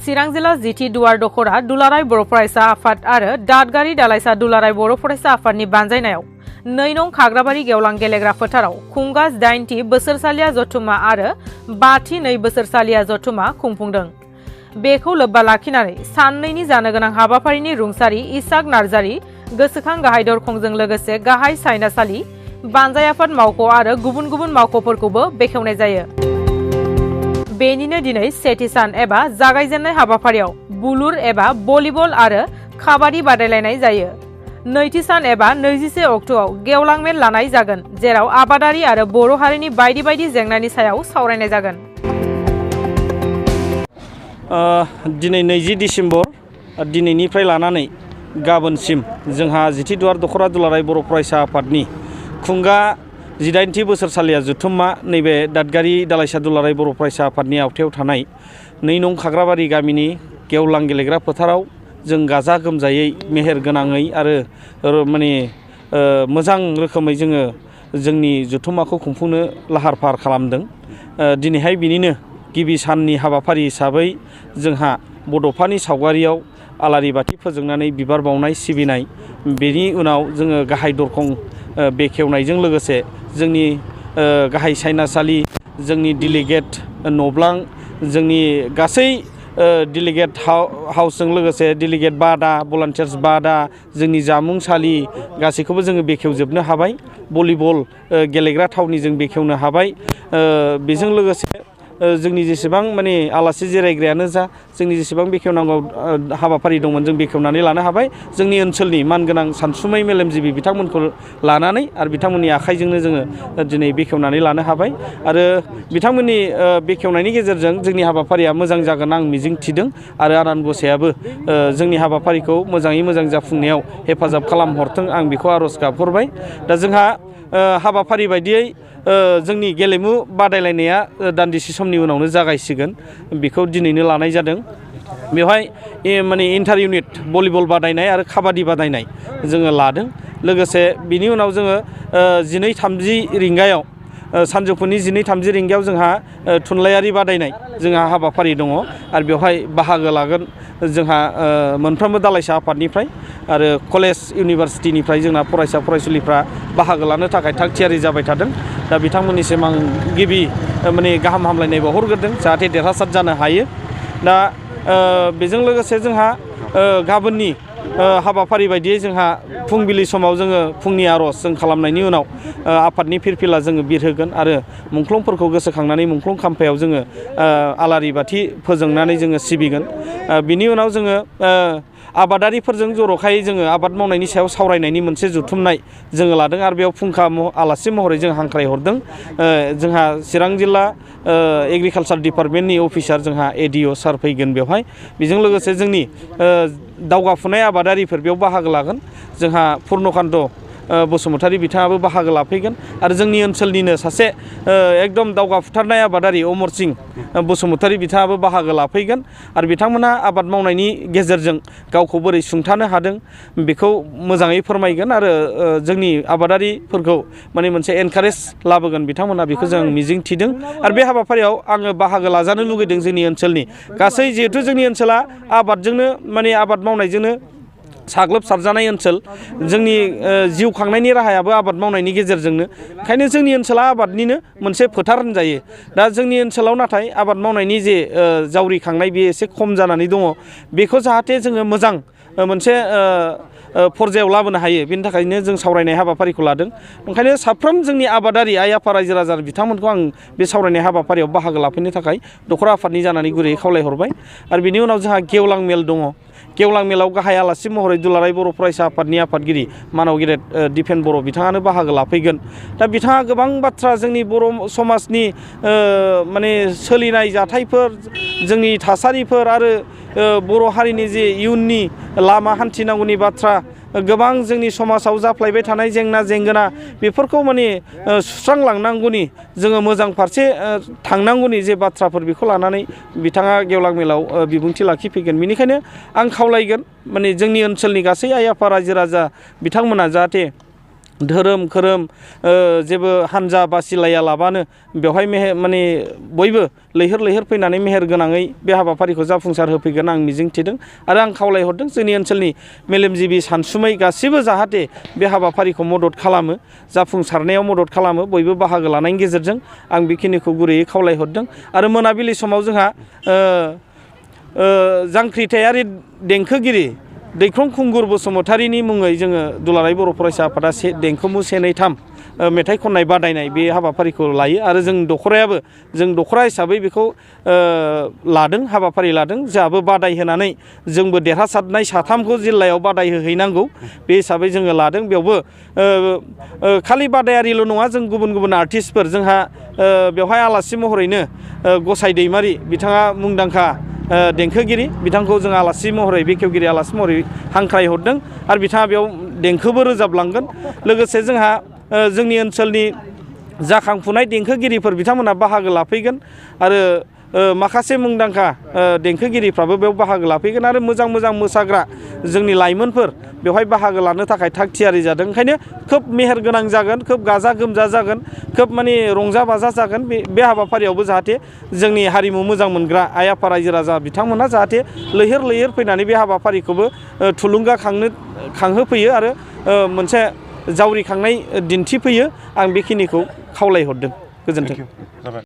चिरां जिल्ला जिथि दुवार दखरा दुलाराय बर' फरायसा आफाद आरो दादगारि दालाइसा दुलाराय बर' फरायसा आफादनि बानजायनायाव 2 नं खाग्राबारि गेवलां गेलेग्रा फोथाराव खुंगा 8थि बोसोरसालिया जथुमा आरो 5थि 2 बोसोरसालिया जथुमा खुंफुंदों। बेखौ लोब्बा लाखिनानै साननैनि जानो गोनां हाबाफारिनि रुंसारि इसाक नार्जारि गोसोखां गाहाय दरखंजों लोगोसे गाहाय सायनासालि बानजाय आफाद मावख' आरो गुबुन गुबुन मावख'फोरखौबो बेखेवनाय जायो। बेनिनो दिनै सेथि सान एबा जागायजेननाय हाबाफारियाव बुलुर एबा भलिबल आरो काबादि बादायलायनाय जायो। नैथि सान एबा 21 अक्ट'आव गेवलां मेल लानाय जागोन, जेराव आबादारि आरो बर' हारिनि बायदि बायदि जेंनानि सायाव सावरायनाय जागोन। दिनै 20 डिसेम्बर दिनैनिफ्राय लानानै गाबोनसिम जोंहा जिथि दुवार दखरा दुलाराय बर' फरायसा आफादनि खुंगा 18थि बोसोरसालिया जथुम्मा नैबे दादगारि दालाइसा दुलाराय बर' फरायसा आफादनि आवथायाव थानाय 2 नं खाग्राबारि गामिनि गेवलां गेलेग्रा फोथाराव जों गाजा गोमजायै मेहेर गोनाङै आरो मोजां रोखोमै जोङो जोंनि जथुम्माखौ खुंफुंनो लाहार फाहार खालामदों। दिनैहाय बिनिनो गिबि साननि हाबाफारि हिसाबै जोंहा बड'फानि सावगारियाव आलारि बाथि फोजोंनानै बिबार बावनाय सिबिनाय, बेनि उनाव जोङो गाहाय दरखं बेखेवनायजों लोगोसे जोंनि गाहाय सायनासालि, जोंनि डेलिगेट नब्लां, जोंनि गासै डेलिगेट हाउसजों लोगोसे डेलिगेट बादा, भलान्टियार्स बादा, जोंनि जामुंसालि गासैखौबो जोङो बेखेवजोबनो हाबाय। भलिबल गेलेग्रा थावनि जों बेखेवनो हाबाय। बेजों लोगोसे जोंनि जेसेबां आलासि जिरायग्रायानो जा, जोंनि जेसेबां बेखेवनांगौ हाबाफारि दंमोन जों बेखेवनानै लानो हाबाय। जोंनि ओनसोलनि मानगोनां सानसुमै मेलेमजिबि बिथांमोनखौ लानानै आरो बिथांमोननि आखाइजोंनो जोङो दिनै बेखेवनानै लानो हाबाय। आरो बिथांमोननि बेखेवनायनि गेजेरजों जोंनि हाबाफारिया मोजां जागोन आं मिजिं थिदों आरो आनान गसायाबो जोंनि हाबाफारिखौ मोजाङै मोजां जाफुंनायाव हेफाजाब खालामहरथों, आं बेखौ आर'ज गाबहरबाय। दा जोंहा हाबाफारि बायदियै जोंनि गेलेमु बादायलायनाया दान्दिसे समनि उनावनो जागायसिगोन। बेखौ दिनैनो लानाय जादों। बेवहाय इन्टार इउनिट भलिबल बादायनाय आरो काबादि बादायनाय जोङो लादों। लोगोसे बिनि उनाव जोङो 12:30 रिंगायाव सानजौफुनि 12:30 रिंगायाव जोंहा थुनलाइयारि बादायनाय जोंहा हाबाफारि दङ आरो बेवहाय बाहागो लागोन जोंहा मोनफ्रोमबो दालाइसा आफादनिफ्राय आरो कलेज इउनिभारसिटिनिफ्राय जोंना फरायसा फरायसुलिफ्रा बाहागो लानो थाखाय थाग थियारि जाबाय थादों। दा बिथांमोननिसिम आं गिबि गाहाम हामलायनाय बावहरग्रोदों, जाहाथे देरहासार जानो हायो। दा बेजों लोगोसे जोंहा गाबोननि हाबाफारि बायदियै जोंहा फुंबिलि समाव जोङो फुंनि आर'ज जों खालामनायनि उनाव आफादनि फिरफिला जोङो बिरहोगोन आरो मुंख्लंफोरखौ गोसोखांनानै मुंख्लं खाम्फायाव जोङो आलारि बाथि फोजोंनानै जोङो सिबिगोन। बिनि उनाव जोङो आबादारिफोरजों जर'खायै जोङो आबाद मावनायनि सायाव सावरायनायनि मोनसे जुथुमनाय जोङो लादों आरो बेयाव फुंखा आलासि महरै जों हांख्रायहरदों। जोंहा चिरां जिल्ला एग्रिकालसार डिपार्टमेन्टनि अफिसार जोंहा एडिअ सार फैगोन बेवहाय। बेजों लोगोसे जोंनि दावगाफुनाय आबादारिफोर बेयाव बाहागो लागोन। जोंहा पुर्नकान्त बसुमतारी बिथाङाबो बाहागो लाफैगोन आरो जोंनि ओनसोलनिनो सासे एकदम दावगाफुथारनाय आबादारि अमर सिं बसुमतारी बिथाङाबो बाहागो लाफैगोन आरो बिथांमोना आबाद मावनायनि गेजेरजों गावखौ बोरै सुंथानो हादों बेखौ मोजाङै फोरमायगोन आरो जोंनि आबादारिफोरखौ मोनसे एनकारेज लाबोगोन बिथांमोना, बेखौ जों मिजिं थिदों। आरो बे हाबाफारियाव आङो बाहागो लाजानो लुगैदों जोंनि ओनसोलनि गासै, जिहेथु जोंनि ओनसोला आबादजोंनो आबाद मावनायजोंनो साग्लोबसारजानाय ओनसोल, जोंनि जिउ खांनायनि राहायाबो आबाद मावनायनि गेजेरजोंनो, ओंखायनो जोंनि ओनसोला आबादनिनो मोनसे फोथार होनजायो। दा जोंनि ओनसोलाव नाथाय आबाद मावनायनि जे जावरिखांनाय बे एसे खम जानानै दङ। बेखौ जाहाथे जोङो मोजां मोनसे पर्यायाव लाबोनो हायो, बेनि थाखायनो जों सावरायनाय हाबाफारिखौ लादों। ओंखायनो साफ्रोम जोंनि आबादारि आइ आफा रायजो राजा बिथांमोनखौ आं बे सावरायनाय हाबाफारियाव बाहागो लाफैनो थाखाय दखरा आफादनि जानानै गुरैयै खावलायहरबाय। आरो बिनि उनाव जोंहा गेवलां मेल दङ। गेवलां मेलाव गाहाय आलासि महरै दुलाराय बर' फरायसा आफादनि आफादगिरि मानाव गेदेर दिपेन बर' बिथाङानो बाहागो लाफैगोन। दा बिथाङा गोबां बाथ्रा जोंनि बर' समाजनि सोलिनाय जाथायफोर, जोंनि थासारिफोर आरो बर' हारिनि जे इयुननि लामा हान्थिनांगौनि बाथ्रा, गोबां जोंनि समाजाव जाफ्लायबाय थानाय जेंना जेंगोना बेफोरखौ सुस्रांलांनांगौनि, जोङो मोजां फारसे थांनांगौनि जे बाथ्राफोर बेखौ लानानै बिथाङा गेवलां मेलाव बिबुंथि लाखिफैगोन। बेनिखायनो आं खावलायगोन जोंनि ओनसोलनि गासै आइ आफा रायजो राजा बिथांमोना जाहाथे धोरोम खोरोम जेबो हानजा बासिलाया लाबानो बेवहाय माने बयबो लैहोर लैहोर फैनानै मेहेर गोनाङै बे हाबाफारिखौ जाफुंसार होफैगोन आं मिजिंथिदों आरो आं खावलायहरदों जोंनि ओनसोलनि मेलेमजिबि सानसुमै गासिबो जाहाथे बे हाबाफारिखौ मदद खालामो जाफुंसारनायाव मदद खालामो बयबो बाहागो लानायनि गेजेरजों आं बेखिनिखौ गुरैयै खावलायहरदों आरो मोनाबिलि समाव जोंहा जांख्रिथायारि देंखोगिरि दैख्रं खुंगुर बसुमतारिनि मुङै जोङो दुलाराय बर' फरायसा आफादा देंखोमु 1, 2, 3 मेथाइ खननाय बादायनाय बे हाबाफारिखौ लायो आरो जों दखरायाबो जों दखरा हिसाबै बेखौ लादों हाबाफारि लादों जोंहाबो बादाय होनानै जोंबो देरहासारनाय 3खौ जिल्लायाव बादाय होहैनांगौ बे हिसाबै जोङो लादों बेयावबो खालि बादायारिल' नङा जों गुबुन गुबुन आर्टिस्टफोर जोंहा बेवहाय आलासि महरैनो गसाइ दैमारि बिथाङा मुंदांखा देंखोगिरि बिथांखौ जों आलासि महरै बेखेवगिरि आलासि महरै हांख्रायहरदों आरो बिथाङा बेयाव देंखोबो रोजाबलांगोन लोगोसे जोंहा जोंनि ओनसोलनि जाखांफुनाय देंखोगिरिफोर बिथांमोना बाहागो लाफैगोन आरो माखासे मुंदांखा देंखोगिरिफ्राबो बेयाव बाहागो लाफैगोन आरो मोजां मोजां मोसाग्रा जोंनि लाइमोनफोर बेवहाय बाहागो लानो थाखाय थाग थियारि जादों ओंखायनो खोब मेहेर गोनां जागोन खोब गाजा गोमजा जागोन खोब माने रंजा बाजा जागोन बे हाबाफारियावबो जाहाथे जोंनि हारिमु मोजां मोनग्रा आइ आफा रायजो राजा बिथांमोना जाहाथे लैहोर लैहोर फैनानै बे हाबाफारिखौबो थुलुंगाखांहोफैयो आरो मोनसे जावरिखांनाय दिन्थिफैयो आं बेखिनिखौ खावलायहरदों गोजोन्थों।